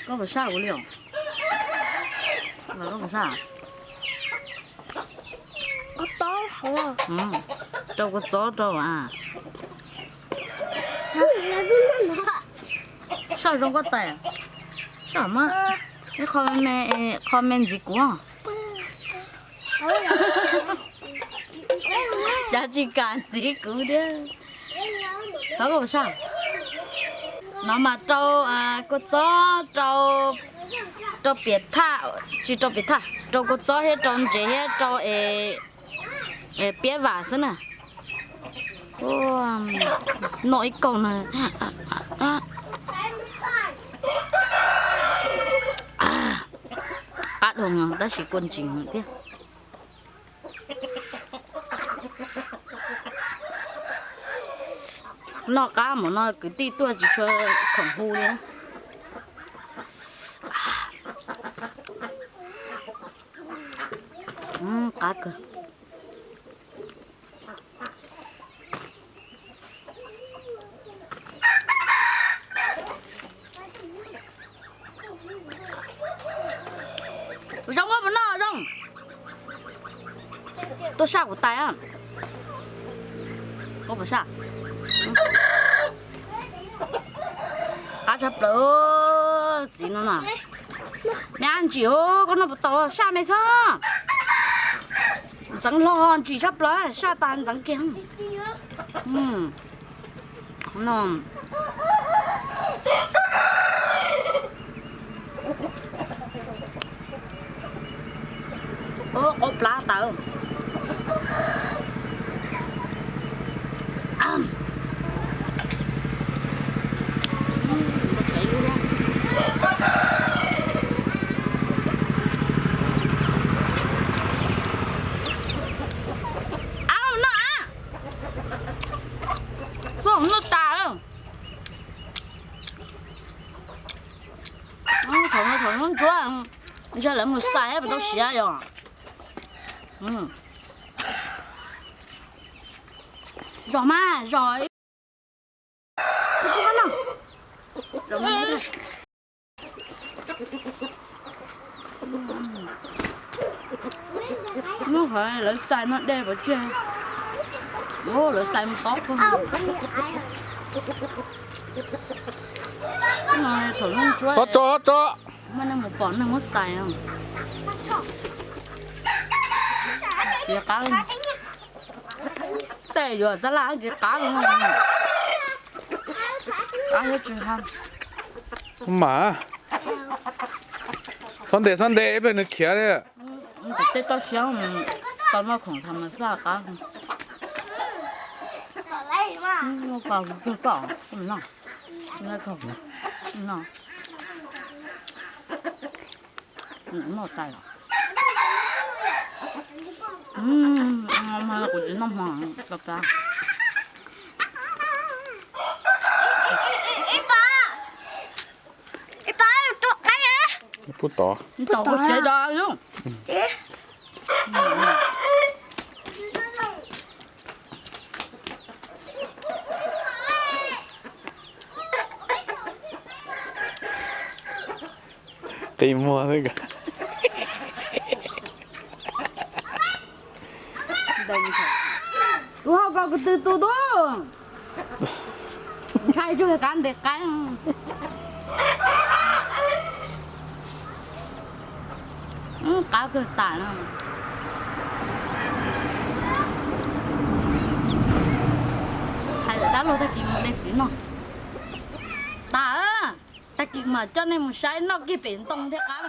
Koj puas saj kuv li os? Koj puas saj? Rau kua txob rau as. Saj zoo koj tais. Saj mas ib qho me, qho me ntxiv kuv. Cas tsis kam ntxiv kuv thiab. Thov koj puas saj. No mas rau kua txob, rau, rau piam thaj, tsis rau piam thaj, rau kua txob thiab rau ntsev thiab rau es piab vam xwb na. Noj ib kaug na. Qab dhau tab sis kua ntsis thiab. Noj qab mus no kwv tij tuaj tsis tshua khoom hu li. Qab kawg. Zoo koj puas noj zoo? Tuaj saj kuv tais. Koj puas saj? Qab tshaj plaws txiv no na. Me ab ntsim, koj noj puas tau, saj me xwb. Ntxeev hlo ntsim tshaj plaws, saj tas ntxeev kiag. No. Qaub plab tas. Ab, noj ab. Koj noj tas. Thaum no thaum ntsuab ntsuab lawv mus xais puas tau siav yom. Zog mas zog. Hnub hov lawv xais mas dej pov tseg. Lawv xais mas tob kawg. Thaum ntsuab tso tso. Muaj neeg mus pom neeg muab xais. Tsis qab li. Tej yuav tab laj tsis qab li. Qab thiab tsis qab. Mas txhob ntes txhob ntes ib pliag nws khiav li. Tej toj siab tau noj khoom tham mas xaj qab. Noj koj, noj koj, noj koj. Noj tais los? Kuv tsis noj hmo, koj pab. Pub tod. Tod kuv tsev tod lub. Qi muag xwb. Ua hauj kom kwv tw tu tub. Ntshai tsuag qab ntes qaib. Qab kawg tas no. Hais lawm dab laug tag kis mus de txiv noj. Tas, tag kis mam coj nej mus saib noj kiag pem ntoo thiab qab.